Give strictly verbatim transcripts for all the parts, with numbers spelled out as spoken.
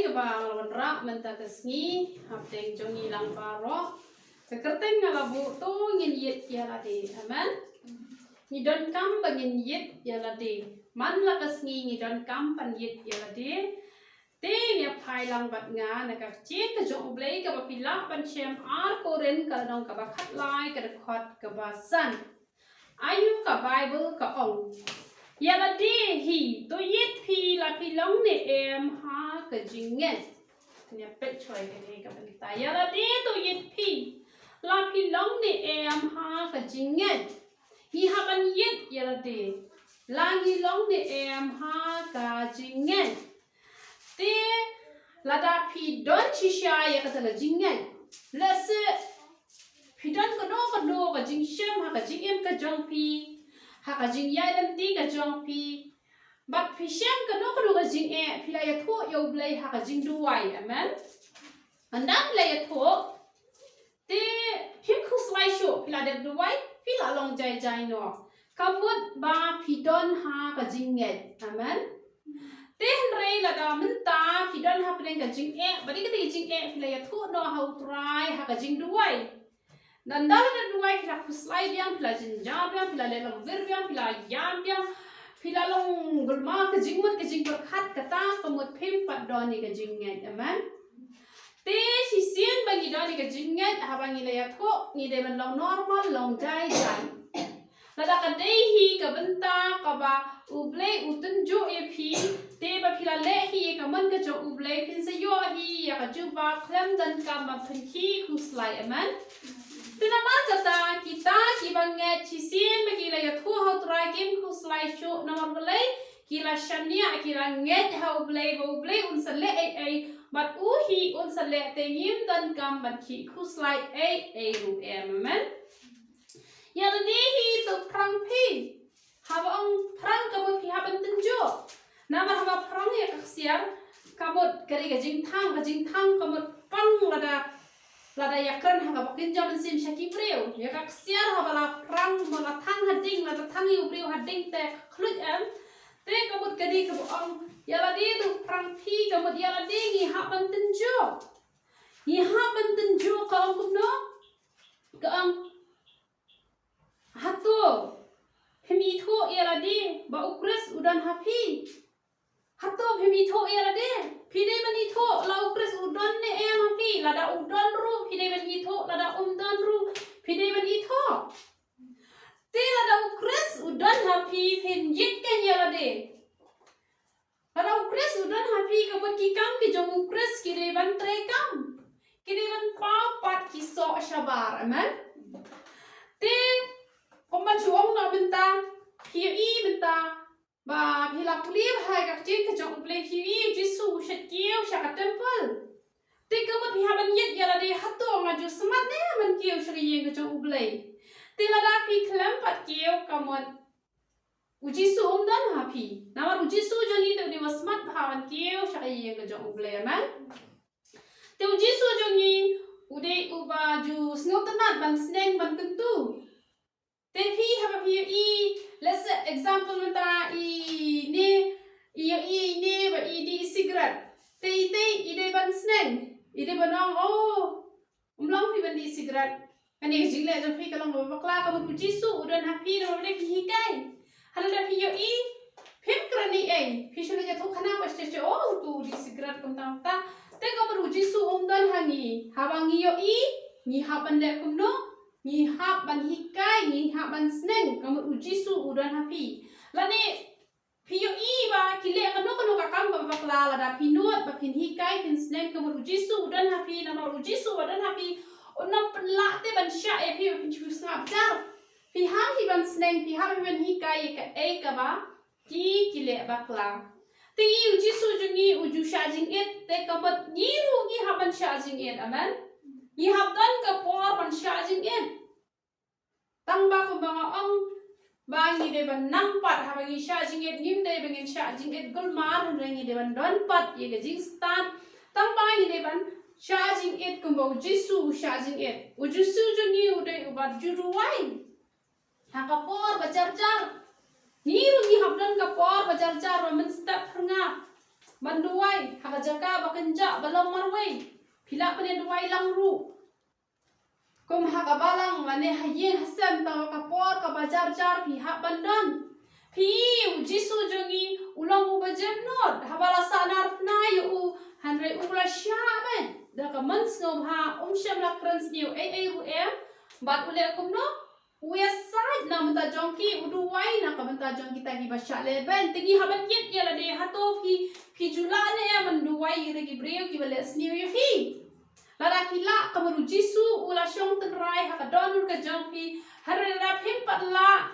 Kaba nga la wanrah mynta ka sngi hapdeng jong ngi lang baroh, ka kyrteng nga la buh, to ngin ïeit ïa lade. Amen. Ngi donkam ba ngin ïeit ïa lade. Man la ka sngi ngi donkam ban ïeit ïa lade. Te ngi phai lang bad nga na ka ktien ka jong U Blei kaba phi lah ban shem, Ar Korinth ka lynnong kaba khatlai ka dkhot kaba san. Ayu ka Baibl ka ong, ïa lade hi to ïeit phi la phi long ne em ha ka jingngeit. Ngi peit shwa ïa kane ka bynta, ïa lade to ïeit phi la phi long ne em ha ka jingngeit. Ngi hap ban ïeit ïa lade, la ngi long ne em ha ka jingngeit. Te lada phi don shisha ïa kata ka jingngeit, lehse phi don kano kano ka jingshem ha ka jingim ka jong phi, ha ka jingïaid lynti ka jong phi, bad phi shem kano kano ka jingeh, phi la ïathuh ïa U Blei ha ka jingduwai. Amen. Ynda phi la ïathuh, te phim khuslai shuh, phi la dep duwai, phi la long jai jai noh. Ka mut ba phi don ha ka jingngeit. Amen. Te hynrei lada mynta phi don hapdeng ka jingeh, bad ïa kata ka jingeh phi la ïathuh noh ha U Trai ha ka jingduwai. Ynda la dep duwai phi la khuslai biang, phi la jynjar biang, phi la leh longwir biang, phi la ïam biang, phi la long gulmar, ka jingmut ka jingpyrkhat, kata ka mut phim pat don ïa ka jingngeit. Amen. Te shisien ba ngi don ïa ka jingngeit, haba ngi la ïathuh, ngi dei ban long normal, long jai jai. Lada ka dei hi ka bynta kaba U Blei u tynjuh ïa phi, te ba phi la leh hi ïa ka mon ka jong U Blei, phin sa ïoh hi ïa ka jubab khlem donkam ban pynkhih khuslai. Amen. Te namar kata kita kiba ngeit, shisien ba ki la ïathuh ha U Trai kim khuslai shuh, namar balei? Ki la shaniah, ki la ngeit ha U Blei ba U Blei un sa leh ei ei, bad u hi un sa leh, te ngim donkam ban khih khuslai ei ei ruh em. Amen. Ïa lade hi to phrang phi. Haba ong phrang ka mut phi hap ban tynjuh. Namar haba phrang ïa ka ksiar ka mut ka dei ka jingthang, ka jingthang ka mut pang lada, lada ïakren ha kaba kynja mynsiem sha ki briew. Ïa ka ksiar haba la phrang, ba la thang ha ding, lada thang ïa u briew ha ding te ka khluit em. Te ka mut ka dei kaba ong ïa lade to phrang phi, ka mut ïa lade ngi hap ban tynjuh. Ngi hap ban tynjuh, ka ong kumno? Ka ong, hato phim ithuh ïa lade ba U Khrist u don ha phi? Hato phim ithuh ïa lade? Phi dei ban ithuh la U Khrist u don ne em ha phi. Lada u don ruh phi dei ban ithuh, lada um don ruh phi dei ban ithuh. Te lada U Khrist u don ha phi, phin jied kein ïa lade. Lada U Khrist u don ha phi, ka mut ki kam ki jong U Khrist ki dei ban treikam, ki dei ban paw pat ki soh shabar. Amen. Te kumba shu ong noh mynta, phi ïohi mynta ba phi la pule bha ïa ka ktien ka jong U Blei, phi ïohi U Jisu u shait kiew sha ka temple. Te ka mut phi hap ban ïeit ïa lade, hato nga ju smat ne ban kiew sha ka ïing ka jong U Blei? Te lada phi khlem pat kiew, ka mut U Jisu um don ha phi. Namar U Jisu jong ngi te u dei uba smat bha ban kiew sha ka ïing ka jong U Blei. Amen. Te U Jisu jong ngi u dei uba ju sngewtynnat ban sneng ban kyntu. Te phi haba phi ïohi, let's say example mynta, ine i ïohi ine ba i dih sigaret. Te ite i dei ban sneng, i dei ban ong, oh, um long phi ban dih sigaret. Kane ka jingleh jong phi ka long ba bakla, ka mut U Jisu u don ha phi, namar ba dei phi hikai. Hynrei lada phi ïohi, phim kren ei ei, phi shu leit ïathuh khana ba shisha, oh, uto u dih sigaret kumta kumta. Te ka mut U Jisu um don ha ngi. Haba ngi ïohi, ngi hap ban leh kumno? Ngi hap ban hikai, ngi hap ban sneng, ka mut U Jisu u don ha phi. Lane phi ïohi ba ki leh kano kano ka kam kaba bakla, lada phi nud ba phin hikai, phin sneng, ka mut U Jisu u don ha phi, namar U Jisu uba don ha phi un ym pynlah te ban shah ïa phi ba phin shu sngap jar. Phi hap hi ban sneng, phi hap hi ban hikai ïa kaei kaba ki, ki leh bakla. Te ngi, U Jisu jong ngi u ju shah jingit, te ka mut ngi ruh ngi hap ban shah jingit. Amen. Ngi hap don ka por ban shah jingit. Tang ba kumba nga ong ba ngi dei ban nang pat, haba ngi shah jingit, ngim dei ba ngin shah jingit gulmar, hynrei ngi dei ban don pat ïa ka jingstad. Tang ba ngi dei ban shah jingit kumba U Jisu u shah jingit. U Jisu jong ngi u dei uba ju duwai ha ka por ba jar jar. Ngi ruh ngi hap don ka por ba jar jar, ba mynstep phyrngap. ban duwai ha ka jaka ba kynjah ba long marwei. Phi lah ban ïa duwai lang ruh. Kum ha ka balang lane ha ïing ha sem, tang ha ka por kaba jar jar phi hap ban don. Phi, u Jisu jong ngi u long uba jemnud, haba la sahnarphna ïa u, hynrei u la shah beit da ka mon sngewbha, um shym la kren sniew ei ei ruh em. Bad u leh kumno? U ïasaid na bynta jong ki, u duwai na ka bynta jong kita kiba shah lehbeiñ. Te ngi hap ban ïit ïa lade, hato phi, phi ju lah ne em ban duwai ïa kita ki briew kiba leh sniew ïa phi? Lada phi lah, ka mut u Jisu u la shong tynrai ha ka dohnud ka jong phi. Hynrei lada phim pat lah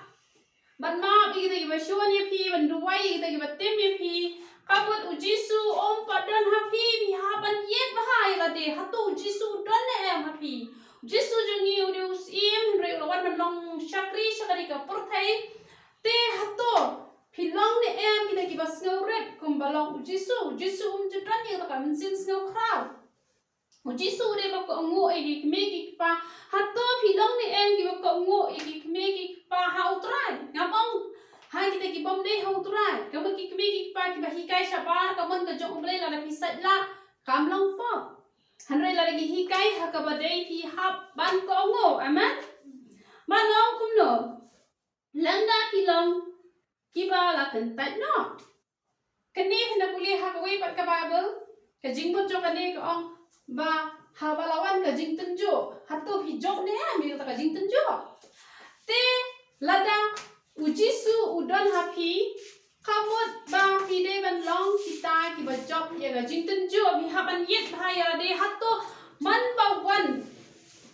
ban map ïa kita kiba shun ïa phi, ban duwai ïa kita kiba tim ïa phi, ka mut u Jisu um pat don ha phi. Phi hap ban ïit bha ïa lade, hato u Jisu u don ne em ha phi? U Jisu jong ngi u dei u Syiem, hynrei u la wan ban long shakri sha kane ka pyrthei. Te hato phi long ne em kita kiba sngewrit kumba long u Jisu? U Jisu um ju don ïa kata ka mynsiem sngewkhraw. U Jisu u dei ba kohnguh ïa ki kmie ki kpa. Hato phi long ne em kiba kohnguh ïa ki kmie ki kpa ha U Trai? Ngam ong ha kita kibym dei ha U Trai. Ka mut ki kmie ki kpa kiba hikai shabar ka mon ka jong U Blei, lada phi sait lah, kam long pop. Hynrei lada ki hikai ha kaba dei, phi hap ban kohnguh. Amen. Ba long kumno? Lada phi long kiba la kyntait noh. Kane phin da pule ha kawei pat ka Baibl, ka jingmut jong kane ka ong ba haba la wan ka jingtynjuh, hato phi jop ne em ïa kata ka jingtynjuh? Te lada u Jisu u don ha phi, ka mut ba phi dei ban long kita kiba jop ïa ka jingtynjuh. Phi hap ban ïit bha ïa lade, hato man ba wan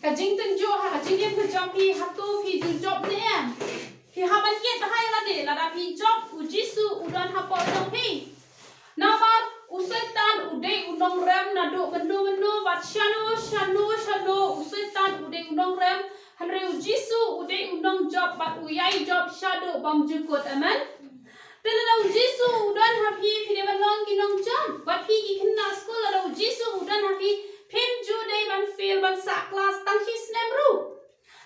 ka jingtynjuh ha ka jingim ka jong phi, hato phi ju jop ne em? Phi hap ban ïit bha ïa lade, lada phi jop, u Jisu u don hapoh jong phi. Namar u Soitan u dei u nongrem naduh mynno mynno bad shano shano shano, u Soitan u dei u nongrem. Hynrei u Jisu u dei u nongjop bad u ïai jop shaduh bymjukut. Amen. Te lada u Jisu u don ha phi, phi dei ban long ki nongjop. Bad phi ki khynnah skul, lada u Jisu u don ha phi, phim ju dei ban fail ban sah klas tang shi snem ruh.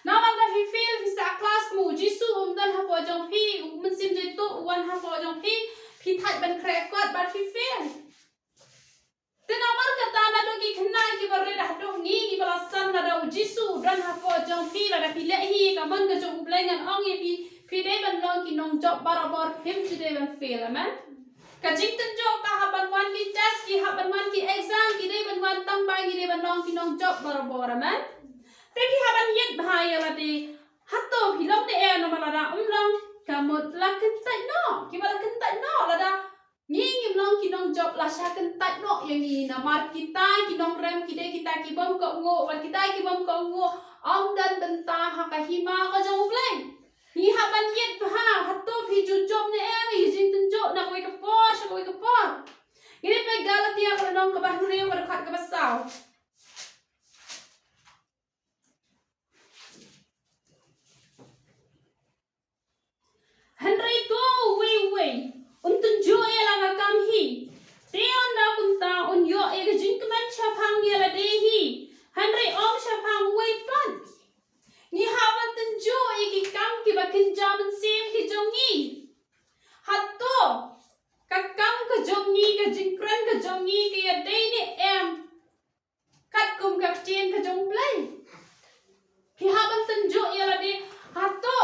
Namar lada phi fail, phi sah klas, kumba u Jisu um don hapoh jong phi, u Mynsiem Jaitu u wan hapoh jong phi, phi thait ban khreh kot bad phi fail. Te namar kata, naduh ki khynnah kiba rit haduh ngi kiba la san, lada u Jisu u don hapoh jong phi, lada phi leh hi ka mon ka jong U Blei, ngan ong ïa phi, phi dei ban long ki nongjop barabor, phim ju dei ban fail. Amen. Ka jingtynjuh ka hap ban wan, ki test ki hap ban wan, ki exam ki dei ban wan, tang ba ngi dei ban long ki nongjop barabor. Amen. Te phi hap ban ïit bha ïa lade, hato phi long ne em, namar lada um long, ka mut la kyntait noh. Kiba la kyntait noh, lada ngi ngim long ki nongjop, la shah kyntait noh ïa ngi, namar kita ki nongrem ki dei kita kibym kohnguh, wat kita kibym kohnguh ym don bynta ha ka hima ka jong U Blei. Ngi hap ban ïit bha, hato phi ju jop ne em ïa ka jingtynjuh na kawei ka por sha kawei ka por. Ngi dei peit Galatia ka lynnong kaba hynriew, ka dkhot kaba saw. Hynrei to uwei uwei un tynjuh ïa la ka kam hi. Te ynda kumta un ïoh ïa ka jingkmen shaphang ïa lade hi, hynrei ym shaphang uwei pat. Ngi hap ban tynjuh ïa ki kam kiba kynja mynsiem ki jong ngi. Hato ka kam ka jong ngi, ka jingkren ka jong ngi ka ïadei ne em katkum ka ktien ka jong U Blei? Phi hap ban tynjuh ïa lade, hato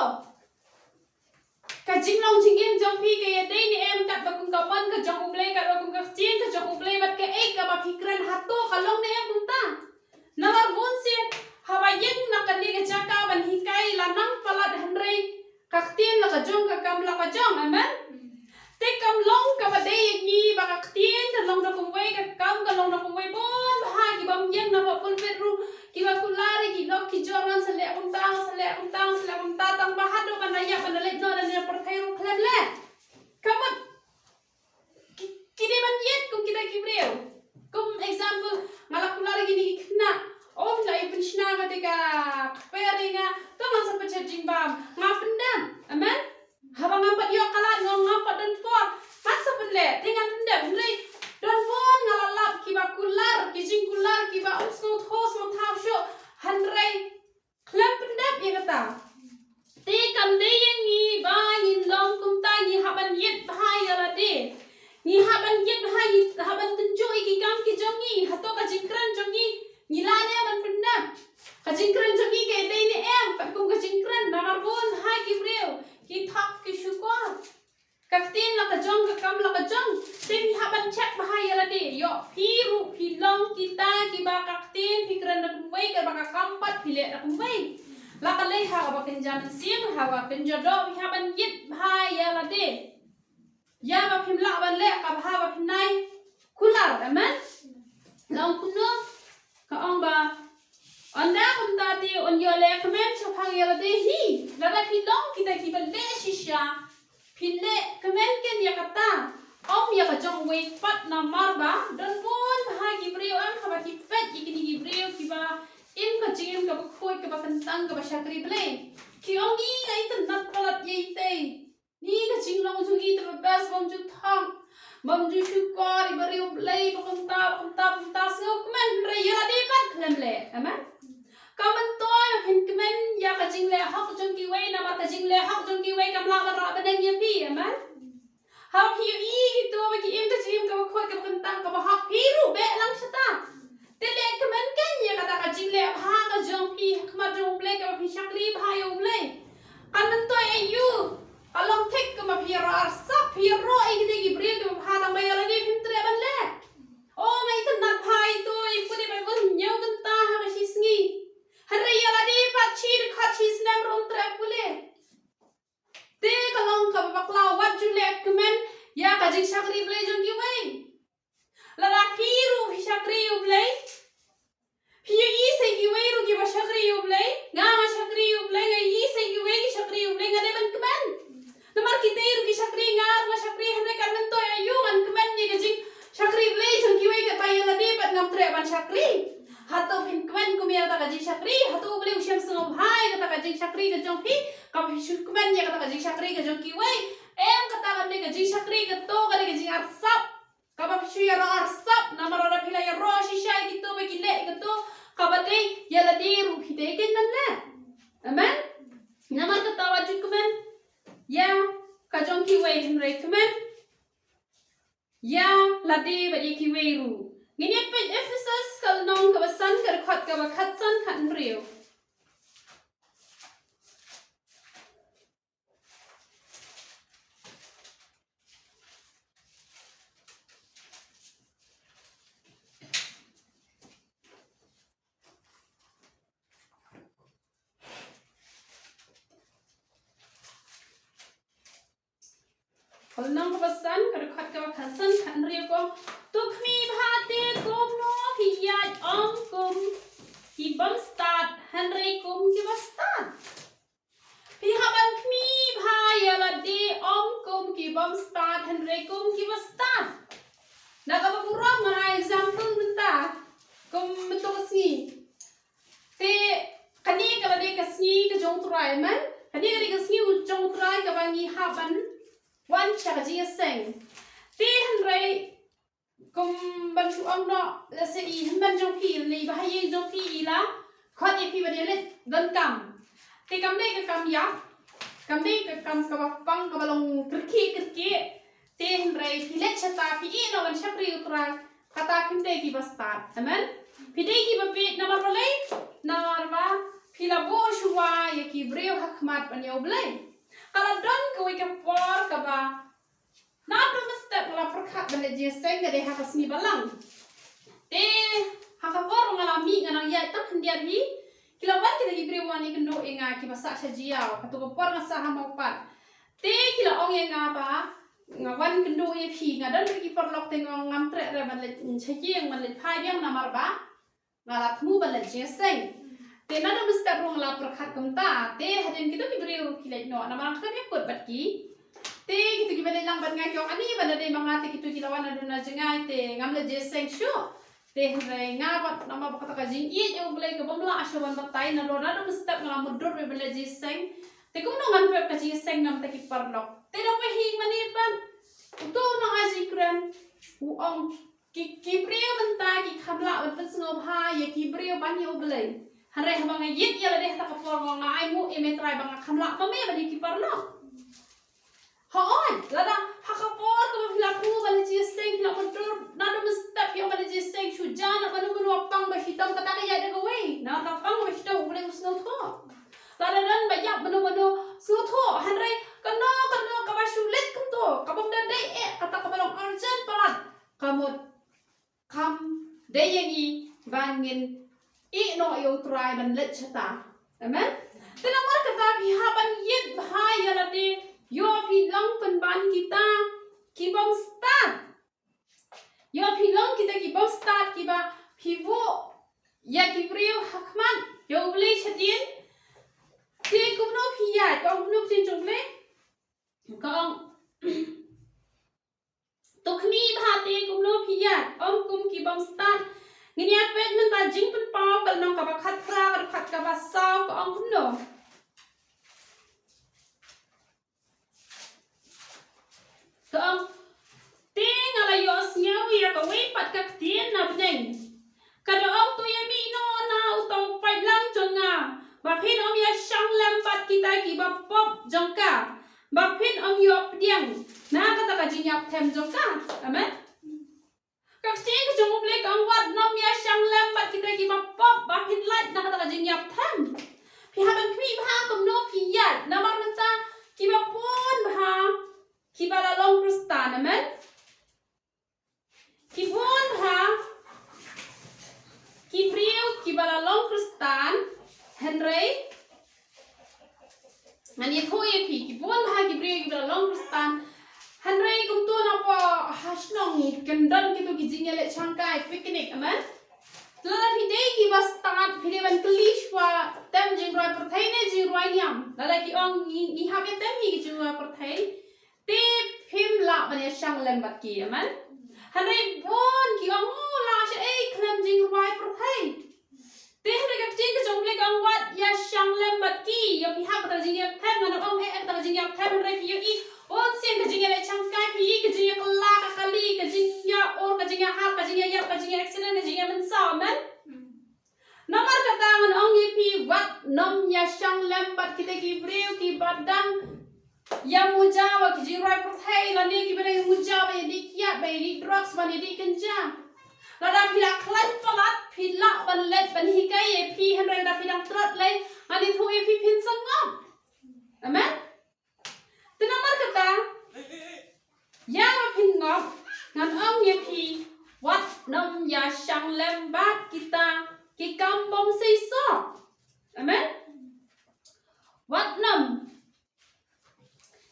ka jinglong jingim jong phi ka ïadei ne em katba kum ka mon ka jong U Blei, katba kum ka ktien ka jong U Blei, bad kaei kaba phi kren, hato ka long ne em kumta? Namar bunsien haba ïeng na kane ka jaka ban hikai, la nang palat, hynrei ka ktien la ka jong, ka kam la ka jong. Amen. Te kam long kaba dei ïa ngi ba ka ktien ka long da kumwei, ka kam ka long da kumwei. Bun bha kibym ïeng na pulpit ruh, kiba kular ïa ki lok ki jor, ngan sa leh kumta, ngan sa leh kumta, ngan sa leh kumta, tang ba haduh ban da ïap ban da leit noh na ne pyrthei ruh khlem leh. Ka mut ki, ki dei ban ïit kum kita ki briew. Kum example, nga la kular ïa kine ki khynnah, oh, la ïa pynshna kata ka kper ïa nga, to ngan sa pynjot jingbam, nga pyndep. Amen. Haba ngam pat ïoh ka lad, ngam, ngam pat don por, ngan sa pynleh, te ngan pyndep. Hynrei don bun nga la lap kiba kular, ki jingkular kiba ym sngewthuh sngewthaw shuh, hynrei khlem pyndep ïa kata. Te kam dei ïa ngi ba ngin long kumta, ngi hap ban ïit bha ïa lade. Ngi hap ban ïit bha, ngi Phi ruh phi long kita kiba ka ktien phi kren da kumwei, kaba ka kam pat phi leh da kumwei. La ka lei ha kaba kynja mynsiem, ha kaba kynja doh, phi hap ban ïit bha ïa lade. Ïa ba phim lah ban leh kaba ha ba phin nai kular, amen. Long kumno ka ong ba, ynda kumta te un ïoh leh kmen shaphang ïa lade hi. Lada phi long kita kiba leh shisha, phi leh kmen ken ïa kata, ym ïa ka jong uwei pat, namar ba don bun bha ki briew, em, haba ki peit ïa kine ki briew kiba im ka jingim kaba khuid, kaba kyntang, kaba shakri Blei, ki ong, i, nga itynnad palat ïa itei. Ni ka jinglong jong i te ba best, bym ju thok, bym ju shukor ïa i briew Blei, ba kumta, ba kumta, ba kumta, sngewkmen, hynrei ïa lade pat khlem leh. Amen. Ka myntoi ba phin kmen ïa ka jingleh hok jong kiwei, namar ka jingleh hok jong kiwei kam lah ban rah bneng ïa phi. Amen. Haba phi ïohi kito ba ki im ka jingim kaba khuid, kaba kyntang, kaba hok, phi ruh beh lang shata. Te leh kmen ken ïa kata ka jingleh bha ka jong phi ha khmat jong U Blei, kaba phi shakri bha ïa U Blei. Kan myntoi aïu? Ka long thik kumba phi ïaroh arsap, phi ïaroh ïa kine ki briew kiba bha, tang ba ïa lade phim treh ban leh. O, nga itynnad bha ito, i pule Baibl hynñiew kynta ha ka shi sngi. Hynrei ïa lade pat shi dkhot shi snem ruh ym treh pule. Te ka long kaba bakla, wat ju leh kmen ïa ka jingshakri Blei jong kiwei. Lada phi ruh phi shakri ïa U Blei, phi ïohi sa kiwei ruh kiba shakri ïa U Blei, nga nga shakri ïa U Blei, nga ïohi sa kiwei ki shakri ïa U Blei, nga dei ban kmen. Namar kitei ruh ki shakri, nga ruh nga shakri, hynrei kan myntoi aïu ngan kmen ïa ka jingshakri Blei jong kiwei, kata ïa lade pat ngam treh ban shakri. Hato phin kmen kum ïa kata ka jingshakri? Hato U Blei u shem sngewbha ïa kata ka jingshakri ka jong phi, kaba phi shu kmen ïa kata ka jingshakri ka jong kiwei? Em, kata kam dei ka jingshakri, kato ka dei ka jingarsap. Kaba phi shu ïaroh arsap, namar lada phi la ïaroh shisha ïa kito ba ki leh kato kaba dei, ïa lade ruh phi dei ken ban leh. Amen. Namar kata wat ju kmen ïa ka jong kiwei, hynrei kmen ïa lade bad ïa kiwei ruh. Ngin ïa peit Ephesos ka lynnong kaba san, ka dkhot kaba khatsan, khathynriew. Ka lynnong kaba san, ka dkhot kaba khatsan, khathynriew, ka ong: To khmih bha te kumno phi ïaid ym kum ki bym stad, hynrei kum kiba stad. Phi hap ban khmih bha ïa lade ym kum ki bym stad, hynrei kum kiba stad. Na kaba burom nga ai example mynta, kum mynta ka sngi. Te kane ka la dei ka sngi ka jong U Trai, amen. Kane ka dei ka sngi jong U Trai kaba ngi hap ban wan sha ka jingïaseng. Te hynrei kum ban shu ong noh, lehse i hynmen jong phi, lane i bahaïing jong phi i la khot ïa phi ban ïaleit donkam. Te kam dei ka kam ïap, kam dei ka kam kaba pang kaba long kyrkieh kyrkieh. Te hynrei phi leit shata, phi ïeh noh ban shakri U Trai, kata phim dei kiba stad. Amen. Phi dei kiba bieit, namar balei? Namar ba phi la buh shuwa ïa ki briew ha khmat ban ïa U Blei. Ka la don kawei ka por kaba naduh mynstep nga la pyrkhat ban leit jingïaseng, ka dei ha ka sngi Balang. Te ha ka por nga la mih, nga nang ïaid tang khyndiat hi, ki la wan kita ki briew wan ïakynduh ïa nga, kiba sah sha Jaiaw. Kato ka por nga sah ha Mawpat. Te ki la ong ïa nga ba nga wan kynduh ïa phi, nga don ruh ki paralok, te nga ong ngam treh re ban leit sha ïing, ban leit phai biang, namar ba nga la thmu ban leit jingïaseng. Te naduh mynstep ruh nga la pyrkhat kumta. Te hadien kito ki briew ki leit noh, namar nga khlem ïakut bad ki. Te kito kiba leit lang bad nga ki ong, ani ban da dei ma nga te kito ki la wan naduh na jngai te ngam leit jingïaseng shuh. Te hynrei nga pat, namar ba kata ka jingïeit ïa U Blei ka bym lah shuh ban batai, nalor naduh mynstep nga la mutdur ban leit jingïaseng. Te kumno ngan pep ka jingïaseng na bynta ki paralok? Te da phi hi mane pat, uto u nongai jingkren u ong, ki, ki briew mynta ki kham lah ban pynsngewbha ïa ki briew ban ïa U Blei. Hynrei haba nga ïeit ïa lade ha kata ka por, nga ong, nga ainguh ïa me Trai ba nga kham lah ma me ban ïa ki paralok. Hooid, lada ha ka por kaba phi la thmu ban leit jingïaseng, phi la mutdur, naduh mynstep phi ong ban leit jingïaseng shuh, jan mano mano ba pang ba shitom, kata ka ïaid da kawei. Na ka pang ba shitom U Blei u sngewthuh. Lada don ba ïap mano mano, sngewthuh. Hynrei kano kano kaba shu leit kumto, kaba ym da dei eh, kata kaba long urgent palat, ka mut dei ïa ngi ba ngin ïeh noh ïa U Trai ban leit shata. Amen. Te namar kata phi hap ban ïeit bha ïa lade, ïoh phi long pynban kita ki bym stad. Ïoh phi long kita ki bym stad kiba phi buh ïa ki briew ha khmat ïa U Blei shadien. Te kumno phi ïa, ka ong kumno ka ktien jong U Blei? Ka ong, to khmih bha te kumno phi ïa, ong kum ki bym stad. Ngin ïa peit mynta Jingpynpaw ka lynnong kaba khatphra, ka dkhot kaba saw, ka ong kumno? Ka ong, te nga la ïohsngew ïa kawei pat ka ktien na bneng, ka da ong, to ïa mih noh na uto u paidlang jong nga, ba phin ym ïa shong lem bad kita kiba pop jong ka, ba phin ym ïoh pdiang na kata ka jingïap them jong ka. Amen. Ka ktien ka jong U Blei ka ong, wat nym ïa shong lem bad kita kiba pop ba phin lait na kata ka jingïap them. Phi hap ban khmih bha kumno phi ïa, namar mynta kiba bun bha kiba la long Khristan, amen. Ki bun bha ki briew kiba la long Khristan, hynrei ngan ïathuh ïa phi, ki bun bha ki briew kiba la long Khristan, hynrei kumto napoh ha shnong kan don kito ki jingïaleh shangkai, picnic, amen. Lada phi dei kiba stad, phi dei ban kylli shuwa, tem jingrwai pyrthei ne jingrwai niam? Lada ki ong ngi, ngi hap ïa tem hi ki jingrwai pyrthei, te phim lah ban ïa shong lem bad ki, amen. Hynrei bun ki ong, u lah sha ei khlem jingrwai pyrthei. Te hynrei ka ktien ka jong U Blei ka ong, wat ïa shong lem bad ki. Ïa phi ha kata ka jingïap them, ngan ong eh, eh, kata ka jingïap them, hynrei phi ïohi, oh, sien ka jingïaleh shangkai, phi ïohi ka jingïakylla ka kali, ka jingïa ur, ka jingïahap, ka jingïaïap, ka jingïa-accident, ka jingïamynsaw, amen. Namar kata ngan ong ïa phi, wat nym ïa shong lem bad kita ki briew kiba dang ïa muja bad ki jingrwai pyrthei, lane kiba dang ïa muja bad ïa dih kiad, bad ïa dih drugs, bad ïa dih kynja. Lada phi la khlaiñ palat, phi lah ban leit ban hikai ïa phi, hynrei lada phi dang tlot lei, ngan ïathuh ïa phi, phin sa ngop. Amen. Te namar kata, ïa ba phin ngop, ngan ong ïa phi, wat nym ïa shong lem bad kita ki kam bym seisoh. Amen. Wat nym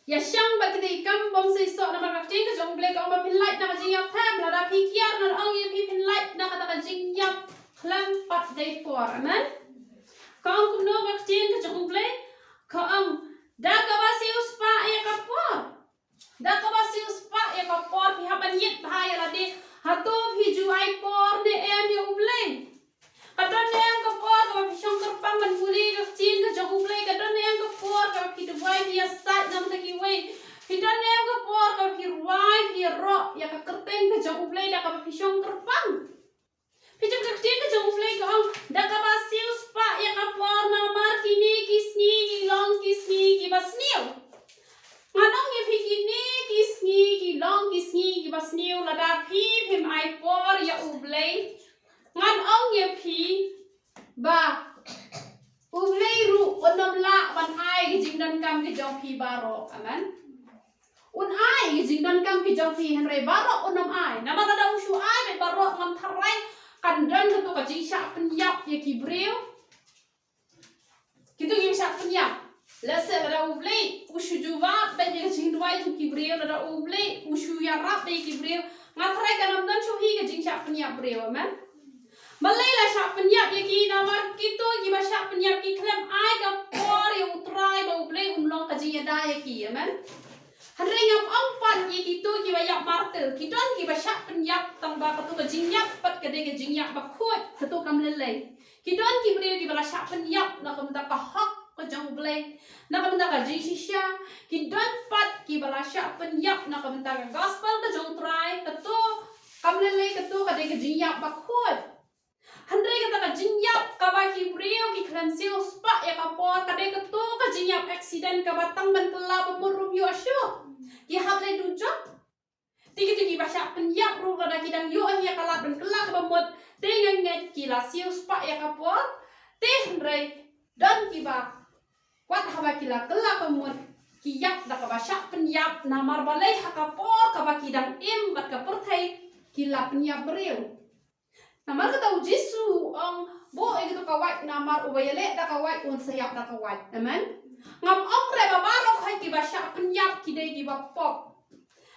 ïa shong bad kita ki kam bym seisoh, namar ka ktien ka jong U Blei ka ong ba phin lait na ka jingïap them, lada phi kiar ngan ong ïa phi phin lait na kata ka jingïap khlem pat dei por. Amen. Ka ong kumno ka ktien ka jong U Blei? Ka ong, da kaba siew spah ïa ka por. Da kaba siew spah ïa ka por, phi hap ban ïeit bha ïa lade. Hato phi ju ai por ne em ïa U Blei? Ka don ne em ka por kaba phi shong kyrpang ban pule ïa ka ktien ka jong U Blei? Ka don ne em ka por kaba phi duwai, phi ïasaid na bynta kiwei? Phi don ne em ka por kaba phi rwai, phi ïaroh ïa ka kyrteng ka jong U Blei da kaba phi shong kyrpang? Phi tip ka ktien ka jong U Blei ka ong, da kaba siew spah ïa ka por, namar kine ki sngi ki long ki sngi kiba sniew. Ngan ong ïa phi, kine ki sngi ki long ki sngi kiba sniew lada phi phim ai por ïa U Blei. Ngan ong ïa phi ba U Blei ruh un ym lah ban ai ki jingdonkam ki jong phi baroh. Amen. Un ai ki jingdonkam ki jong phi, hynrei baroh un ym ai. Namar lada u shu ai beit baroh, ngam tharai kan don kato ka jingshah pynïap ïa ki briew. Kito ki shah pynïap. Lehse lada U Blei u shu jubab beit ïa ka jingduwai jong ki briew, lada U Blei u shu ïarap beit ïa ki briew, nga tharai kan ym don shuh hi ka jingshah pynïap briew. Amen. Balei la shah pynïap ïa ki? Namar kito kiba shah pynïap ki khlem ai ka por ïa U Trai ba U Blei un long ka jingïada ïa ki. Amen. Hynrei ngam ong pat ïa kito kiba ïap martyr. Ki don kiba shah pynïap tang ba kato ka jingïap pat ka dei ka jingïap bakhuid, kato kam lei lei. Ki don ki briew kiba la shah pynïap na ka bynta ka hok ka jong U Blei, na ka bynta ka jingshisha. Ki don pat kiba la shah pynïap na ka bynta ka gospel ka jong U Trai, kato kam lei lei, kato ka dei ka jingïap bakhuid. Hynrei kata ka jingïap kaba ki briew ki khlem siew spah ïa ka por, ka dei kato ka jingïap accident kaba tang ban kylla ba mut ruh ym ïoh shuh. Ki hap leit dujok. Te kito kiba shah pynïap ruh lada ki dang ïoh hi ïa ka lad ban kylla kaba mut, te nga ngeit ki la siew spah ïa ka por. Te hynrei don kiba wat haba ki la kylla kaba mut, ki ïap da kaba shah pynïap, namar balei ha ka por kaba ki dang im bad ka pyrthei ki la pynïap briew. Namar kata u Jisu u ong, buh ïa kito ka wait, namar uba ïaleh da ka wait un sa ïap da ka wait. Amen. Ngam ong re ba baroh hi kiba shah pynïap ki dei kiba pop.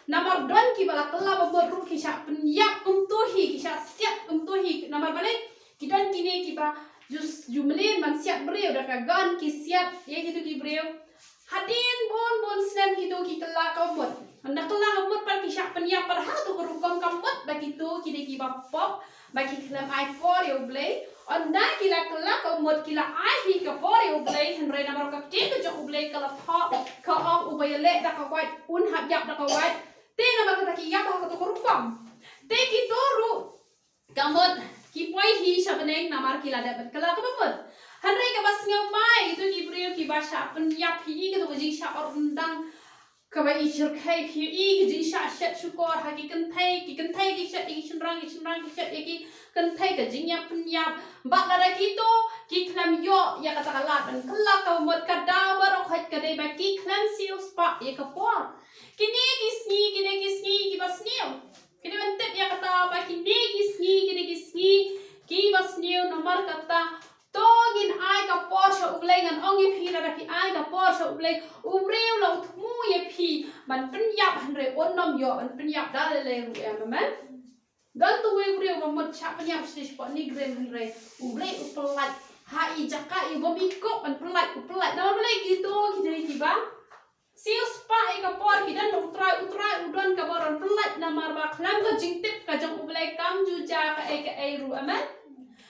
Namar don kiba la kylla ba mut ruh ki shah pynïap kumto hi, ki shah siat kumto hi. Namar balei? Ki don kine kiba ju, ju mlien ban siat briew, da ka gun ki siat ïa kito ki briew. Hadien bun bun snem kito ki kylla ka mut. Haba kylla ka mut pat ki shah pynïap, pat ha kato ka rukom ka mut ba kito ki dei kiba pop, ba ki khlem ai por ïa U Blei. Hynda ki la kylla ka mut ki la ai hi ka por ïa U Blei, hynrei namar ka ktien ka jong U Blei ka la thoh, ka ong uba ïaleh da ka wait un hap ïap da ka wait. Te namar kata ki ïap ha kato ka rukom. Te kito ruh ka mut ki poi hi sha bneng namar ki la dep ban kylla kaba mut. Hynrei kaba sngewbha, kito ki briew kiba shah pynïap hi, kito ka jingshah or ryndang kaba i shyrkhei hi, i ka jingshah shet shukor ha ki kynthei, ki kynthei ki shet ïa ki shynrang, ki shynrang ki shet ïa ki kynthei, ka jingïap pynïap. Bad lada kito ki khlem ïoh ïa kata ka lad ban kylla kaba mut, ka daw baroh hi ka dei ba ki khlem siew spah ïa ka por. Kine ki sngi, kine ki sngi kiba sniew. Kine ban tip ïa kata ba kine ki sngi, kine ki sngi kiba sniew. Namar kata to ngin ai ka por sha U Blei. Ngan ong ïa phi, lada phi ai ka por sha U Blei, u briew la u thmu ïa phi ban pynïap, hynrei un nym ïoh ban pynïap da lei lei ruh, em, amen. Don uwei u briew ba mut shah pynïap shi shi pot ni grim, hynrei U Blei u pyllait ha i jaka i bym i kup ban pyllait, u pyllait. Namar balei? Kito ki dei kiba siew spah ïa ka por, ki don U Trai, U Trai u don kaba ron pyllait namar ba khlem ka jingtip ka jong U Blei kam ju jia kaei kaei ruh. Amen.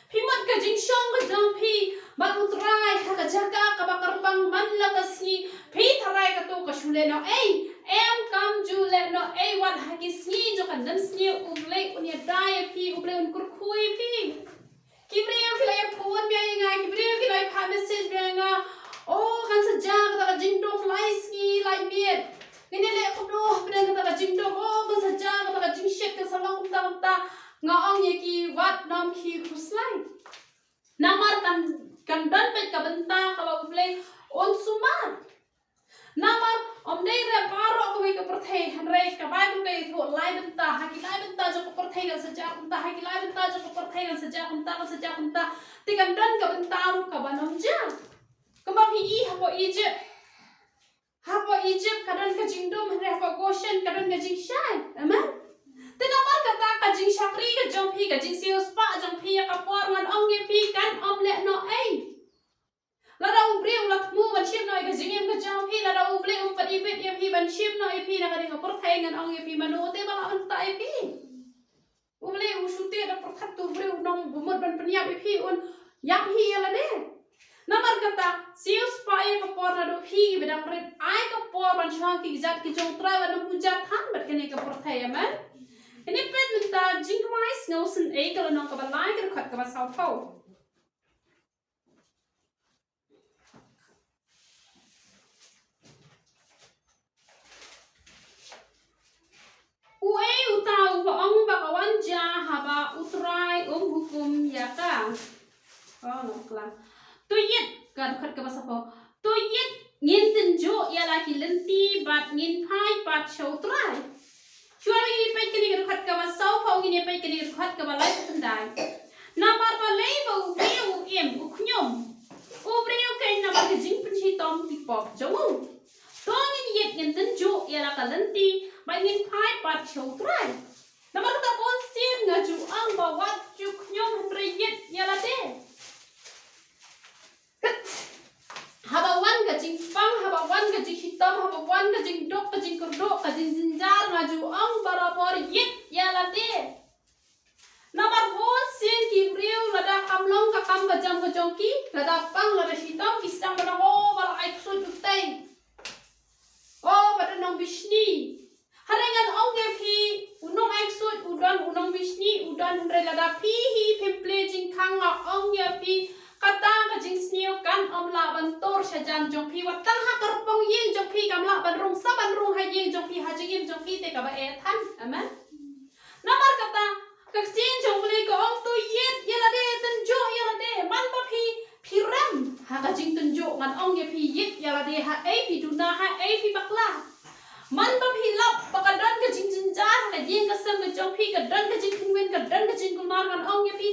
Phi mut ka jingshong ka jong phi bad U Trai ha ka jaka kaba kyrpang man la ka sngi, phi tharai kato ka shu leh noh ei? Em, kam ju leh noh ei. Wat ha ki sngi jong ka nang sniew U Blei un ïada ïa phi, U Blei un kyrkhu ïa phi. Ki briew ki la ïa phone biang ïa nga, ki briew ki la ïa phah message biang ïa nga. Oh, kan sa jia kata ka jingdum lai sngi lai miet. Ngin ïa leh kumno hapdeng kata ka jingdum? Oh, kan sa jia kata ka jingshet, kan sa long kumta kumta. Nga ong ïa ki, wat nym khie khuslai. Namar kan, kan don beit ka bynta kaba U Blei un sumar. Namar ym dei re baroh kawei ka pyrthei, hynrei ka Baibl ka ïathuh lai bynta, ha ki lai bynta jong ka pyrthei kan sa jia kumta, ha ki lai bynta jong ka pyrthei kan sa jia kumta, kan sa jia kumta. Te kan don ka bynta ruh kaba nym jia. Kumba phi i hapoh Egypt. Hapoh Egypt ka don ka jingdum, hynrei hapoh Goshen ka don ka jingshai. Amen. Te namar kata ka jingshakri ka jong phi, ka jingsiew spah jong phi ïa ka por, ngan ong ïa phi, kan ym leh noh ei. Lada u briew u la thmu ban shim noh ïa ka jingim ka jong phi, lada U Blei um pat ibit ïa phi ban shim noh ïa phi na kane ka pyrthei, ngan ong ïa phi, mano te ba lah ban ktah ïa phi? U Blei u shu teh da pyrthat, u briew u nongbymut ban pynïap ïa phi, un ïap hi ïa lade. Namar kata, siew spah ïa ka por naduh phi ba dang rit, ai ka por ban shong ha ki kjat ki jong U Trai, ban ym muja than bad kane ka pyrthei. Amen. Ngin ïa peit mynta Jingkmie Sngewsynei ka lynnong kaba lai, ka dkhot kaba sawphew. Uei uta uba ong ba ka wan jia haba U Trai um hukum ïa ka? Oh, no, kla. To ïit, ka dkhot kaba sawphew. To ïit, ngin tynjuh ïa la ki lynti bad ngin phai pat sha U Trai. Shuwa ba ngin ïa peit kane ka dkhot kaba sawphew, ngin ïa peit kane ka dkhot kaba laiphew khyndai. Namar balei ba u briew u im, u khñium? U briew keiñ namar ka jingpynshitom ki pop jong u. To ngin ïit, ngin tynjuh ïa la ka lynti bad ngin phai pat sha U Trai. Namar kata bunsien nga ju ong ba wat ju khñium, hynrei ïit ïa lade. Haba wan ka jingpang, haba wan ka jingshitom, haba wan ka jingduk, ka jingkyrduh, ka jingjynjar, nga ju ong barabor, ïit ïa lade. Namar bunsien ki briew lada kam long ka kam ka jam ka jong ki, lada pang lada shitom, ki sdang ban ong, oh, ba la ai ksuid utei. Oh, ba don nongbishni. Hynrei ngan ong ïa phi, u nongaiksuid u don, u nongbishni u don, hynrei lada phi hi phim plie jingkhang, nga ong ïa phi, kata ka jingsniew kan ym lah ban tur sha jan jong phi. Wat tang ha ka kyrpong ïing jong phi kam lah ban rung, sa ban rung ha ïing jong phi, ha jingim jong phi te kaba eh than. Amen. Namar kata, ka ktien jong U Blei ka ong to ïit ïa lade, tynjuh ïa lade. Man ba phi, phi rem ha ka jingtynjuh, ngan ong ïa phi, ïit ïa lade, ha ei phi duna, ha ei phi bakla. Man ba phi lap ba ka don ka jingjynjar ha ka ïing ka sem ka jong phi, ka don ka jingkynwin, ka don ka jingkulmar, ngan ong ïa phi,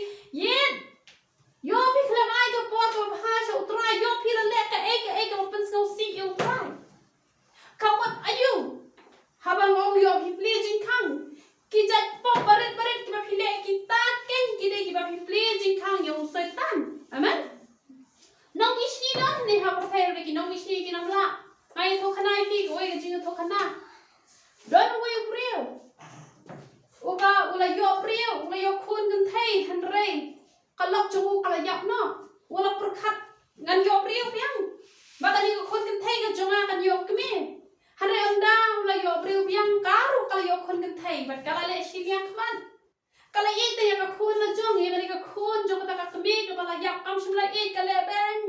ïap kam shym la ïeit ka leh beiñ.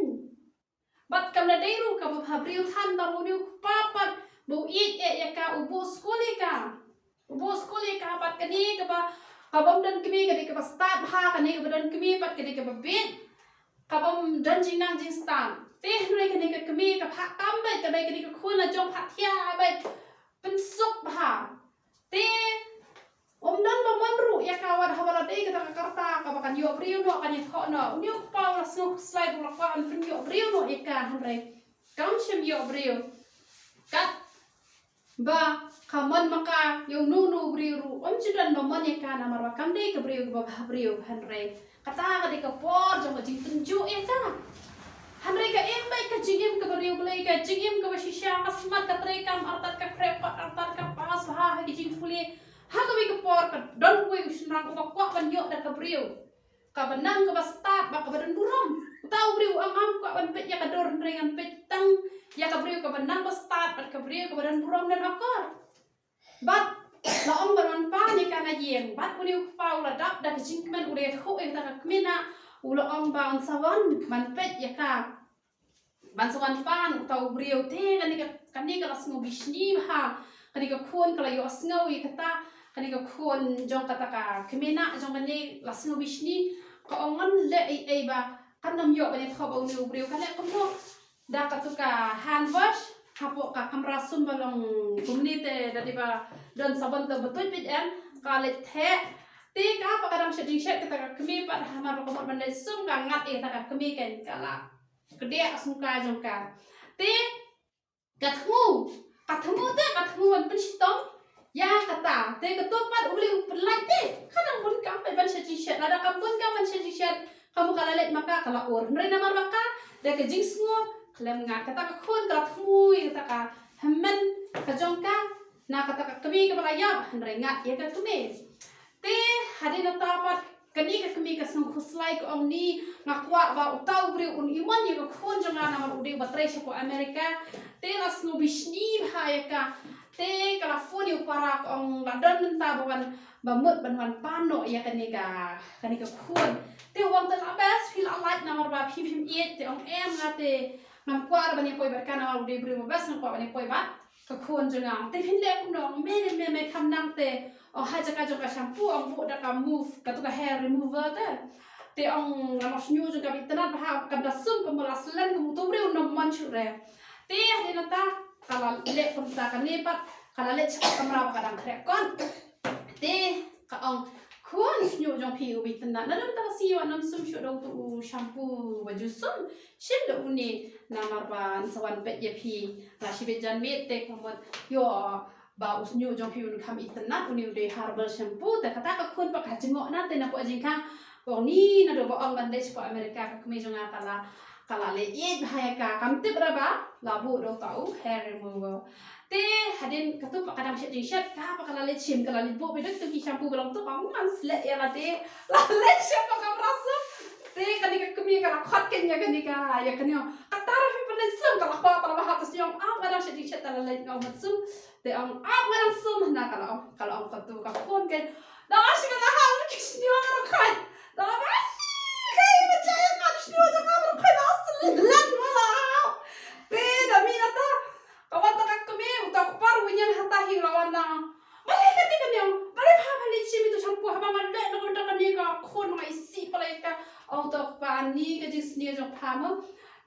Bad kam da dei ruh kaba bhabriew than tang ba une u kpa pat ba u ïeit eh ïa ka, u buh skul ïa ka. U buh skul ïa ka bad kane kaba, kabym don kmie ka dei kaba stad bha, kane kaba don kmie pat ka dei kaba bieit. Kabym don jingnang jingstad. Te hynrei kane ka kmie ka phah kam beit, ka dei kane ka khun la jong phah thiah beit. Pynsuk bha. Te ym don ba mon ruh ïa ka wat haba la dei kata ka karta kaba kan ïoh briew noh, kan ïathoh noh. Une u kpa u la sngewkhuslai ba u la kwah ban pynïoh briew noh ïa ka, hynrei kam shym ïoh briew. Katba ka mon ma ka ïa uno uno u briew ruh, ym ju don ba mon ïa ka namar ba kam dei ka briew kaba bhabriew, hynrei kata ka dei ka por jong ka jingtynjuh ïa ka. Hynrei ka im beit ka jingim kaba riewblei, ka jingim kaba shisha, ka smat, ka treikam artat, ka khreh kot artat, ka pass bha ha ki jingpule. Ha kawei ka por ka don uwei u shynrang uba kwah ban ïoh da ka briew kaba nang kaba stad bad kaba don burom. Uta u briew u ong ngam kwah ban peit ïa ka dur, hynrei ngan peit tang ïa ka briew kaba nang ba stad bad ka briew kaba don burom, don akor. Bad la ong ban wan pan ïa ka na ïing, bad une u kpa u la dap da ka jingkmen, u la ïathuh ïa kata ka kmie, u la ong ba un sa wan ban peit ïa ka, ban sa wan pan uta u briew. Te kane ka, kane ka la sngew bishni bha. Kane ka khun ka la ïohsngew ïa kata, kane ka khun jong kata ka kmie jong kane la sngew bishni. Ka ong ngan leh ei ei ba kan ym ïoh ban ïathoh ba une u briew. Ka leh kumno? Da katu ka hand wash hapoh ka kamra sum ba long kumne, te da dei ba don sabon te ba tuid beit em, ka leit theh. Te ka pat ka dang shet jingshet kata ka kmie pat, hamar ba ka mut ban leit sum ka ngat ïa kata ka kmie, kan ka la kdiah ka sngewkai jong ka. Te ka thmu, ka thmu te ka thmu ban pynshitom ïa kata. Te kato pat u Blei u pynlait te ka dang bun kam pat ban shet jingshet. Lada kam bun kam ban shet jingshet, ka mut ka la leit ma ka, ka la ur. Hynrei namar ba ka da ka jingsngew khlem ngat, kata ka khun ka la thmu ïa kata ka hynmen ka jong ka na kata ka kmie kaba la ïap, hynrei ngat ïa ka kmie. Te hadien nangta pat kane ka kmie ka sngewkhuslai, ka ong ni, nga kwah ba uta u briew un ïoh mon ïa ka khun jong nga namar u dei uba trei shapoh America. Te la sngew bishni bha ïa ka. Te ka la phone ïa u para, ka ong la don mynta ba wan, ba mut ban wan pan noh ïa kane ka, kane ka khun. Te u ong te la best, phi la lait namar ba phi phim ïeit. Te ong em, nga te ngam kwah ban ïa poi bad ka namar u dei u briew ba best, nga kwah ban ïa poi bad ka khun jong nga. Te phin leh kumno? Me, me, me kham nang te. Ong ha jaka jong ka shampoo ong buh da ka Move, katu ka hair remover te. Te ong namar shñiuh jong ka ba itynnad bha, kam da sum, kam da slen, kam uto u briew u nym mon shuh re. Te hadien nangta ka la leh kumta, kane pat ka la leit sha ka kamra ba ka dang khreh kot. Te ka ong, khun, u shñiuh jong phi u ba itynnad, lada mynta ka sngi wat nym sum shuh da uto u shampoo ba ju sum. Shim da une namar ba ngan sa wan peit ïa phi. Nga shibit janmiet te ka mut ïoh ba u shñiuh jong phi un kham itynnad, une u dei herbal shampoo. Te kata ka khun pat ka jngoh na te na pdeng jingkhang. Ka ong ni, naduh ba ong ban leit shapoh America ka kmie jong nga ka la, ka la leh ïeit bha ïa ka, kam tip re ba la buh da uta u hair remover. Te hadien katu pat ka dang shet jingshet, ka pat ka la leit shim, ka la leit buh beit da uto ki shampoo ba long tu, ka ong ngan sleh ïa lade. La leit sha ka kamra sum. Te kane ka kmie ka la khot keiñ ïa kane ka, ïa kane. Kata ruh phi pynleit sum, ka la kwah, ka la bha, ka sngew ap, ka dang shet jingshet, ka la leit, nga ym sum. Te ong ap, nga dang sum, hynda ka la ong, ka la ong katu ka khun keiñ. Da nga shu la ha ki shñiuh nga ruh keiñ. Da nga, kai, ba jai nga shñiuh jong nga ruh keiñ, da slen wala. Te da mih ata ka wan ta ka kmie, uta u kpa ruh u ñiang hata hi u la wan na. Balei kane kane, balei pha pha leit shim ito shampoo, haba nga leh na ka bynta kane ka khun nga isih palat ïa ka. Ong uta u kpa, ni ka jingsniew jong pha mo.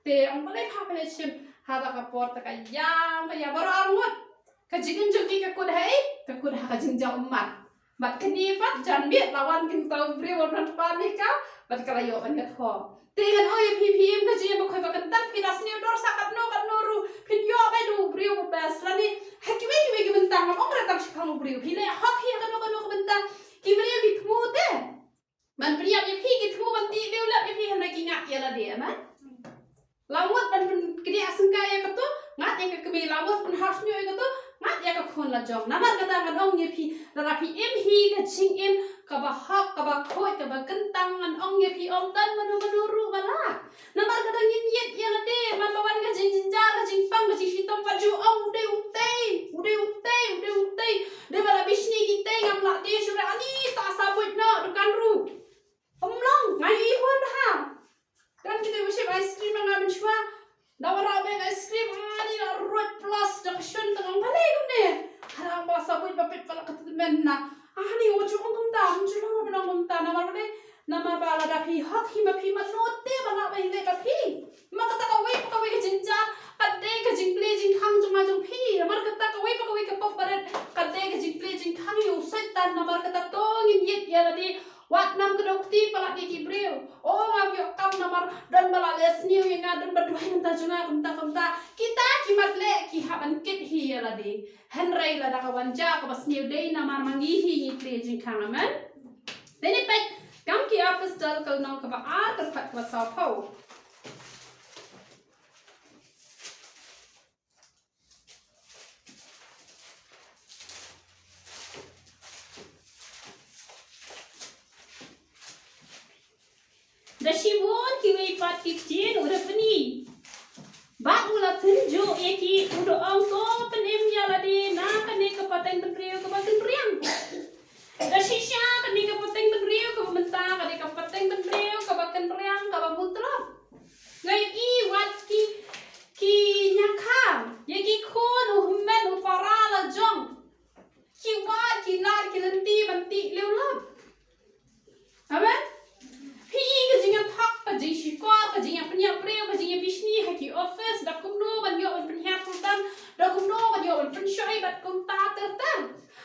Te ong balei pha pha leit shim, hata ka por ta ka ïam, ka ïam baroh arngut. Ka jingim jong ki ka kut ha ei, ka kut ha ka jingjaw ummat. Bad kane pat janmiet la wan keiñ uta u briew ban pan ïa ka, bad ka la ïoh ban ïathoh. Te ngan ong ïa phi, phi im ka jingim ba khoi ba kyntang, phi la sniew dor sa katno katno ruh, phin ïoh beit u briew ba best. Lane ha kiwei kiwei ki bynta, ngam ong re tang shaphang u briew, phi leh hok hi ha kano kano ka bynta, ki briew ki thmu te ban pynïap ïa phi, ki thmu ban tih biang leh ïa phi, hynrei ki ngat ïa lade, em? La mut ban pynkdiah syngkai ïa kato, ngat ïa ka kmie, la mut pynhap shñiuh ïa kato, ngat ïa ka khun la jong. Namar kata ngan ong ïa phi, lada phi im hi ka jingim kaba hok, kaba khuid, kaba kyntang, ngan ong ïa phi, ym don mano mano ruh ba lah. Namar kata ngin ïeit ïa lade, man ba wan ka jingjynjar, ka jingpang, ka jingshitom, ba ju ong u dei utei, u dei utei, u dei utei. Dei ba la bishni kitei, ngam lah die shuh re, ani ta sa buit noh dukan ruh. Ym long, nga ïohi bha. Namar ba lada phi hok hi ma phi, mano te ba lah ban leh ba phi. Ma kata kawei pa kawei ka jingjia ka dei ka jingplie jingkhang jong nga jong phi. Namar kata kawei pa kawei ka pop barit ka dei ka jingplie jingkhang ïa u Soitan. Namar kata to ngin ïeit ïa lade. Wat nang kdew kti palat ïa ki briew. O, ngam ïoh kam namar don ba la leh sniew ïa nga, don ba duwai na bynta jong nga, kumta kumta. Kita ki mat leh ki hap ban kit hi ïa lade. Hynrei lada ka wan jia kaba sniew dei namar ma ngi hi ngi plie jingkhang, amen. Te ngin peit Kam ki Apostol ka lynnong kaba ar, ka dkhot kaba sawphew. Da shibun kiwei pat ki ktien u da pyni. Bad u la tynjuh ïa ki, u da ong, to pynim ïa lade na kane ka pateng bynriew kaba kynriang. Da shisha kane ka pateng bynriew kaba mynta ka dei ka pateng bynriew kaba kynriang kaba mutlop. Nga ïohi wat ki, ki ñiangkham, ïa ki khun u hynmen u para la jong. Ki wad ki lad ki lynti ban tih liewlap. Amen. Phi i ka jingïathok, ka jingshukor, ka jingïapynïap briew, ka jingïabishni ha ki office, da kumno ban ïoh ban pynhiar pyntan, da kumno ban ïoh ban pynshoi bad kumta ter ter.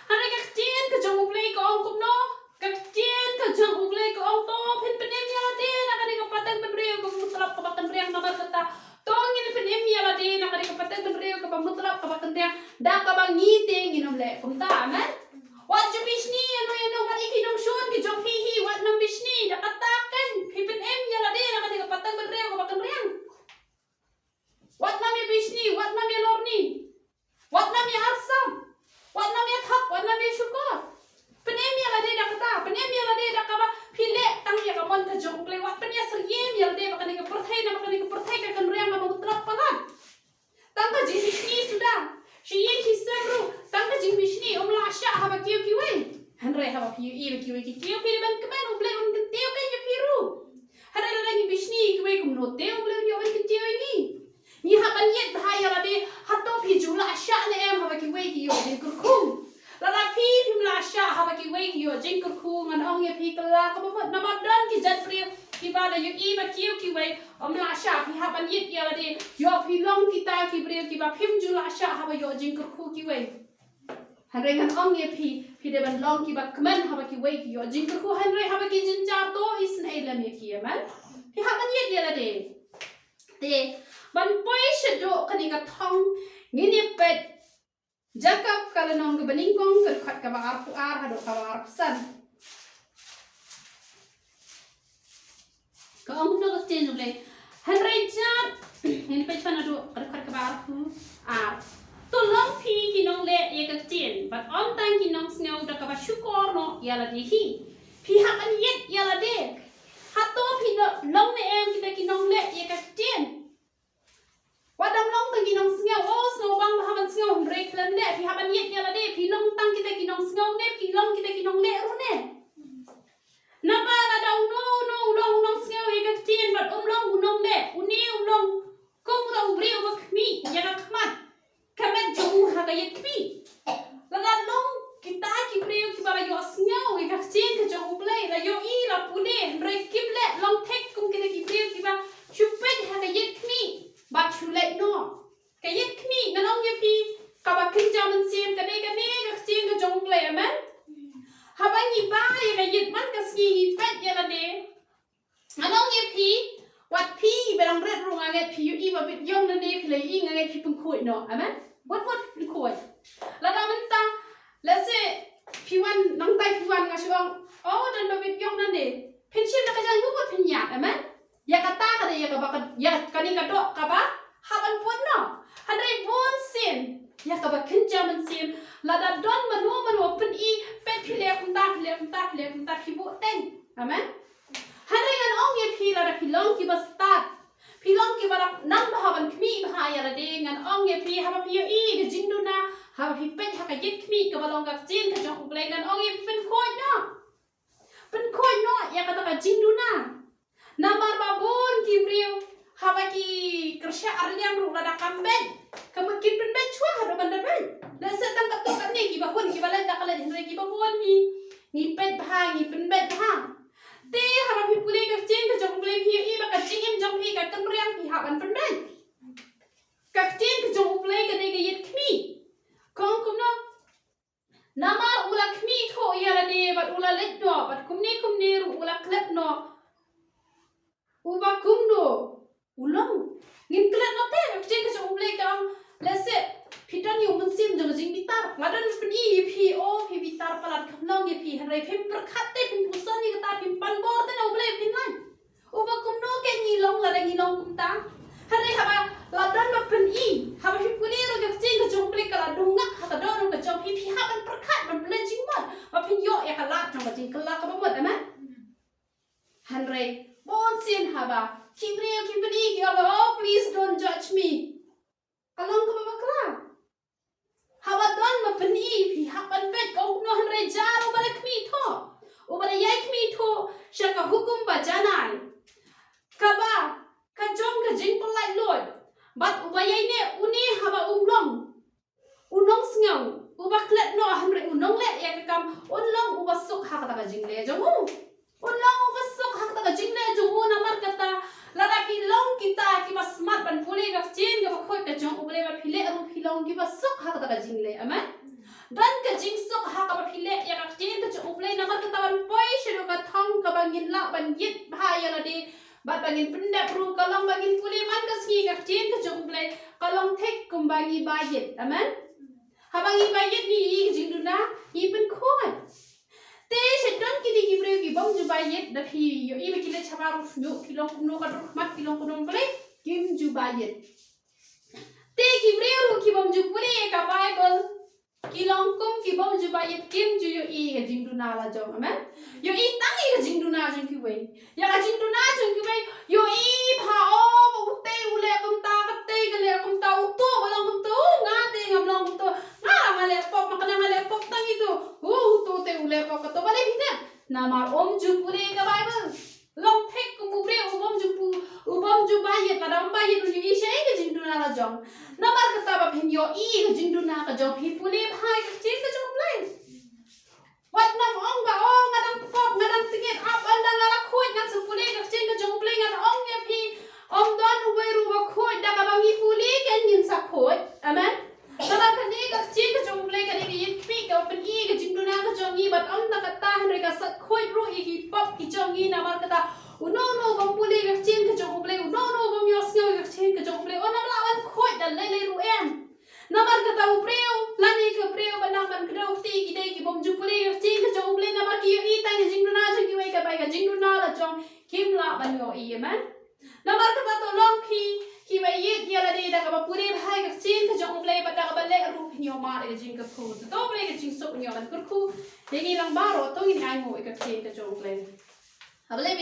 Hynrei ka ktien ka jong U Blei ka ong kumno? Ka ktien ka jong U Blei ka ong to phin pynim ïa lade na kane ka pateng bynriew kaba mutlop kaba kynriang namar kata. To ngin pynim ïa lade na kane ka pateng bynriew kaba mutlop kaba kynriang da kaba ngi te ngin ym leh kumta, amen. Wat ju bishni ïano ïano, wat ïa ki nongshun ki jong phi hi, wat nang bishni, da kata kein phi pynim ïa lade na kane ka pateng bynriew kaba kynriang. Wat nang ïa bishni, wat nang ïa lorni. Wat nang ïa arsap. Wat nang ïa thok, wat nang ïa shukor. Pynim ïa lade da kata, pynim ïa lade da kaba phi leh tang ïa ka mon ka jong U Blei, wat pynïasyriem ïa lade ba kane ka pyrthei, namar kane ka pyrthei ka kynriang kaba mutlop palat. Tang ka jingbishni suda. Shi ïing shi sem ruh tang ka jingbishni, ym lah shah haba kiew kiwei. Hynrei haba phi ïohi ba kiwei ki kiew, phi dei ban kmen, U Blei un kyntiew kein ïa phi ruh. Hynrei lada ngi bishni ïa kiwei, kumno te U Blei un ïoh ban kyntiew ïa ngi? Ngi hap ban ïeit bha ïa lade. Hato phi ju lah shah ne em haba kiwei ki ïoh jingkyrkhu? Lada phi phim lah shah haba kiwei ki ïoh jingkyrkhu, ngan ong ïa phi, kylla kaba mut, namar don ki jait briew kiba da ïohi ba kiew kiwei ym lah shah. Phi hap ban ïeit ïa lade. Ïoh phi long kita ki briew kiba phim ju lah shah haba ïoh jingkyrkhu kiwei. Hynrei ngan ong ïa phi, phi dei ban long kiba kmen haba kiwei ki ïoh jingkyrkhu, hynrei haba ki jynjar to isynei lem ïa ki, amen. Phi hap ban ïeit ïa lade. Te ban poi shaduh kane ka thong, ngin ïa peit Jakob ka lynnong kaba nyngkong, ka dkhot kaba arphew ar haduh kaba arphew san. Ka ong kumno ka ktien U Blei? Hynrei jat, ngin peit pan haduh ka dkhot kaba arphew ar. To long phi ki nongleh ïa ka ktien bad ym tang ki nongsngew da kaba shukor noh ïa lade hi. Phi hap ban ïeit ïa lade. Hato phi long ne em kita ki nongleh ïa ka ktien? Wat dang long tang ki nongsngew, o, sngewbang ba hap ban sngew, hynrei khlem leh. Phi hap ban ïeit ïa lade, phi long tang kita ki nongsngew ne phi long kita ki nongleh ruh ne? Naba lada uno uno u long u nongsngew ïa ka ktien bad um long u nongleh, une u long kum uta u briew uba khmih ïa ka khmat ka met jong u ha ka ïit khmih. Lada long kita ki briew kiba la ïohsngew ïa ka ktien ka jong U Blei, la ïohi, la pule, hynrei kim leh, long thik kum kita ki briew kiba shu peit ha ka ïit khmih bad shu leit noh. Ka ïit khmih, ngan ong ïa phi, kaba kynja mynsiem ka dei kane ka ktien ka jong U Blei, amen. Haba ngi bah ïa ka ïit man ka sngi ngi peit ïa lade. Ngan ong ïa phi, wat phi ba dang rit ruh nga ngeit phi ïohi ba bit ïong nangne phi la ïohi nga ngeit phi pynkhuid noh. Amen. Wat wat phi pynkhuid. Lada mynta, lehse phi wan nangtai phi wan nga shu ong, oh, don ba bit ïong nangne. Phin shim da ka jaiñkup wat phin ïaid, amen. Ïa kata ka dei ïa kaba ka, ïa kane ka doh kaba hap ban put noh. Hynrei bunsien ïa kaba kynja mynsiem, lada don mano mano pyni, peit phi leh kumta, phi leh kumta, phi leh kumta, phi buh teng. Amen. Hynrei ngan ong ïa phi lada phi long kiba stad, phi long kiba dang nang bha ban khmih bha ïa lade, ngan ong ïa phi haba phi ïohi ka jingduna, haba phi peit ha ka ïit khmih kaba long ka ktien ka jong U Blei, ngan ong ïa phi pynkhuid noh. Pynkhuid noh ïa kata ka jingduna. Namar ba bun ki briew haba ki kyrshan ar liang ruh lada kam beit, ka mut kin pynbeit shuwa haduh ban da beit. Lehse tang katto katne kiba hun kiba leit da ka leit, hynrei kiba bun ngi, ngi peit bha, ngi pynbeit bha. Te haba Uba kumno u long? Ngin klet noh te, ka ktien ka jong U Blei ka ong, lehse phi don ïa u mynsiem jong ka jingbitar. La don ba pyni ïa phi, o phi bitar palat, kam long ïa phi, hynrei phim pyrkhat te, phim puson ïa kata, phim pan bor te na U Blei, phin lait. Uba kumno ke ngi long lada ngi long kumta? Hynrei haba la don ba pyni, haba phi pule ruh ka ktien ka jong U Blei ka la dung ngap ha ka dohnud ka jong phi, phi hap ban pyrkhat, ban pynleit jingmut ba phin ïoh ïa ka lad jong ka jingkylla kaba mut, amen. Hynrei bunsien haba ki briew ki pyni ki ong, "Oh, please don't judge me." Ka long kaba bakla. Haba don ba pyni phi hap ban peit, ka ong kumno? Hynrei jar uba da khmih thoh, uba da ïai khmih thoh sha ka hukum ba janai, kaba ka jong ka jingpyllait luid. Bad uba ïaineh une haba um long u nongsngew, uba klet noh, hynrei u nongleh ïa ka kam, un long uba suk ha kata ka jingleh jong u. Un long uba suk ha kata ka jingleh jong u. Namar kata, lada phi long kita kiba smat ban pule ka ktien kaba khuid ka jong U Blei, ba phi leh ruh phi long kiba suk ha kata ka jingleh. Amen. Don ka jingsuk ha kaba phi leh ïa ka ktien ka jong U Blei. Namar kata, ban poi shaduh ka thong kaba ngin lah ban ïit bha ïa lade bad ba ngin pyndep ruh, ka long ba ngin pule man ka sngi ka ktien ka jong U Blei, ka long thik kumba ngi ba ïit. Amen. Haba ngi ba ïit ngi ïohi ka jingduna, ngi pynkhuid. Te sha don kine ki briew ki bym ju ba ïit, da phi ïohi ba ki leit shabar u shñiuh, ki long kumno ka dur khmat, ki long kumno U Blei, kim ju ba ïit. Te ki briew ruh ki bym ju pule ïa ka Baibl, ki long kum ki bym ju ba ïit, kim ju ïohi ka jingduna la jong. Amen. Ïohi tang ïa ka jingduna jong kiwei. Ïa ka jingduna jong kiwei, ïohi bha, o, utei u leh kumta, katei ka leh kumta, uto ba long kumta, u, nga te ngam long kumta, nga nga leh pop, ma kane nga leh pop tang ito, u, uto te u leh pop, kato. Balei phi tip? Namar um ju pule ka Baibl. Long thik kum u briew u bym ju pu, u bym ju ba ïit, lada um ba ïit un ïohi shaei ka jingduna la jong. Namar kata, ba phin ïohi ka jingduna ka jong phi, pule bha ïa ka ktien ka jong U Blei. Wat nym ong ba, o, nga dang pop, nga dang tngit, ap, ynda nga la khuid ngan sa pule ka ktien ka jong U Blei. Ngan ong ïa phi, ym don uwei ruh ba khuid da kaba ngi pule kein ngin sa khuid. Amen. Namar kane ka ktien ka jong U Blei ka dei ka ïing khmih kaba pyni ka jingduna ka jong ngi, bad ym tang kata hynrei ka sa khuid ruh ïa ki pop ki jong ngi. Namar kata, uno uno bym pule ka ktien ka jong U Blei, uno uno bym ïohsngew ka ktien ka jong U Blei, un ym lah ban khuid da lei lei ruh em. Namar kata, u briew lane ka briew ba nang ban kdew kti, ki dei ki bym ju pule ka ktien ka jong U Blei, namar ki ïohi tang ka jingduna jong kiwei, ka bai ka jingduna la jong kim lah ban ïohi. Amen. Namar kata, to long phi kiba ïit ïa lade da kaba pule bha ïa ka ktien ka jong U Blei, bad da kaba leh ruh phin ïoh mad ïa ka jingkyrkhu. To U Blei ka jingsuk un ïoh ban kyrkhu ïa ngi lang baroh. To ngin ainguh ïa ka ktien ka jong U Blei. Haba leh